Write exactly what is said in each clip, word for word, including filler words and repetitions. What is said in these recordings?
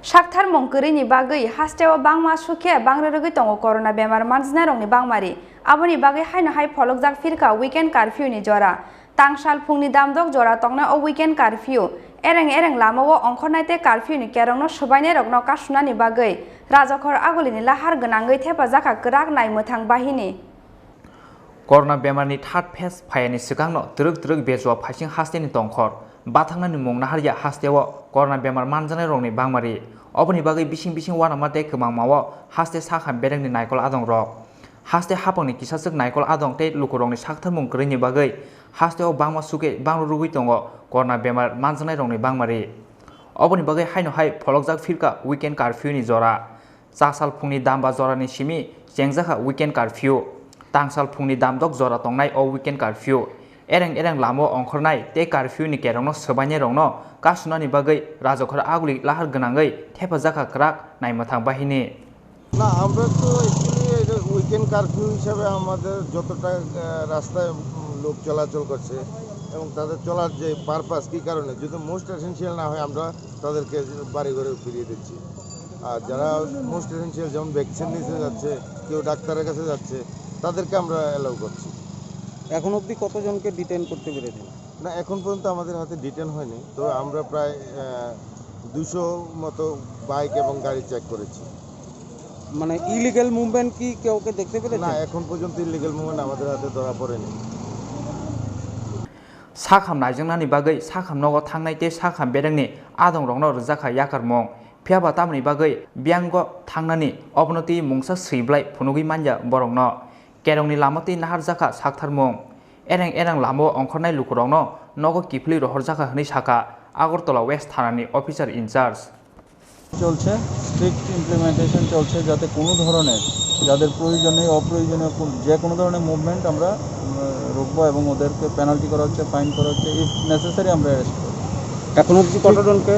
Saktharmung kwrwini bagwi hasteo bangma sukhe bangrwrwgwi tongo corona bemar manjnairokni bangmari. Aboni bagwi haino hai pholokjak phirkha weekend curfew ni jora. Tangsalphungni damdok jora tongnai o weekend curfew. Ereng ereng lamao ongkhornai tei curfew ni kerongno swbainairokno kasunani bagwi Rajakhor Agulini lahar gwnangwi thepajakha kwrak naimwthang bahini. Corona bemarni third phase phaiyani swkangno twrwk twrwk Bejua phaising hasteni tongkhor bathangnani mung naharya hasteo corona bemar manjaknairokni bangmari. Oboni bagwi bising bising uanama tei kwmangmao haste sakha berengni naikol adongrok. Haste hapangni kisachwk naikol adong tei lukurokni saktharmung kwrwini bagwi hasteo bangma sukhe bangro rwgwi tongo corona bemar manjaknairokni bangmari. Oboni bagwi haino hai pholokjak phirkha weekend curfew ni jora. Chasal phungni damba jorani simi chengjakha weekend curfew. Tangsal phungni damdok jora tongnai o weekend curfew. Ereng ereng lamao ongkhornai tei curfew ni kerongno swbainairokno kasunani bagwi Rajakhor Aguli lahar gwnangwi thepajakha kwrak naimwthang bahini. না, আমরা তো অ্যাকচুয়ালি এটা weekend curfew হিসাবে আমাদের যতটা, আহ, রাস্তায়, উম, লোক চলাচল করছে এবং তাদের চলার যে পারপাস, কী কারণে, যদি মোস্ট এসেনশিয়াল না হয়, আমরা তাদেরকে বাড়ি ঘরে ফিরিয়ে দিচ্ছি। আর যারা মোস্ট এসেনশিয়াল, যেমন ভ্যাকসিন নিতে যাচ্ছে, কেউ ডাক্তারের কাছে যাচ্ছে, তাদেরকে আমরা অ্যালাউ করছি। এখন অবধি কতজনকে ডিটেইন করতে পেরেছেন? না, এখন পর্যন্ত আমাদের হাতে ডিটেইন হয়নি। তো আমরা প্রায়, আহ, দুশো মতো বাইক এবং গাড়ি চেক করেছি। মানে, ইলিগ্যাল মুভমেন্ট কি কাউকে দেখতে পেরেছেন? না, এখন পর্যন্ত ইলিগ্যাল মুভমেন্ট আমাদের হাতে ধরা পড়েনি। Sakham naijaknani bagwi sakham nogo thangnai tei sakham berengni adongrokno rwjakha yakarmung. Phiyaba tamoni bagwi biyango thangnani obono twi mungsa swiblai phunugwi manya borokno. Kerongni lama twi naharjakha saktharmung. Ereng ereng lamao ongkhornai lukurokno nogo kiphilwi rohorjakha hwnwi sakha Agartala West thanani officer in charge. চলছে, strict implementation চলছে, যাতে কোনো ধরনের, যাদের প্রয়োজন নেই, অপ্রয়োজনীয় কোন, যে কোনো ধরনের মুভমেন্ট আমরা, উম, রুখবো এবং ওদেরকে পেনাল্টি করা হচ্ছে, ফাইন করা হচ্ছে, ইফ নেসেসারি আমরা অ্যারেস্ট করব। এখন অবধি কতজনকে?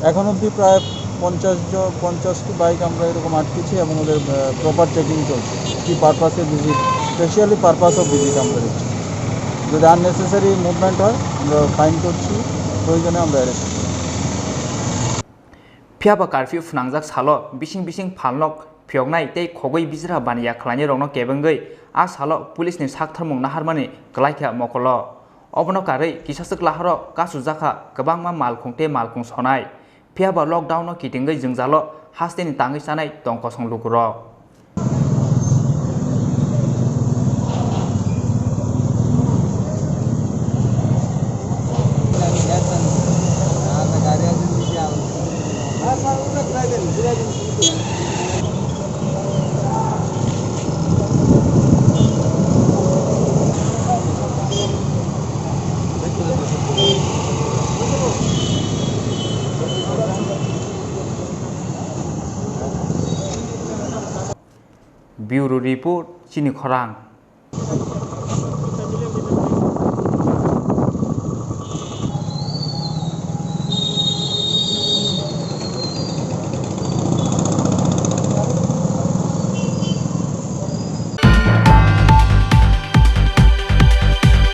এখন অবধি প্রায় পঞ্চাশ জন, পঞ্চাশটি বাইক আমরা এরকম আটকেছি এবং ওদের, আহ, প্রপার চেকিং চলছে। কী পারপাসে visit, specially purpose of visit আমরা দেখছি। যদি আননেসেসারি মুভমেন্ট হয়, আমরা ফাইন করছি, প্রয়োজনে আমরা অ্যারেস্ট করব। Phiyaba curfew phnangjak salo bising bising phalnok phiyoknai tei khogwi bijra baniya khlainairokno kebengwi a salo police ni saktharmung naharmani kwlaikha mokolo. Obono karwi kisachwk laharo kachujakha kwbangma malkhung tei malkhung sonai. Phiyaba lockdown no kitingwi jwngjalo hasteni tangwi chanai tong kosong lukurok. Bureau Report, Chini Khorang.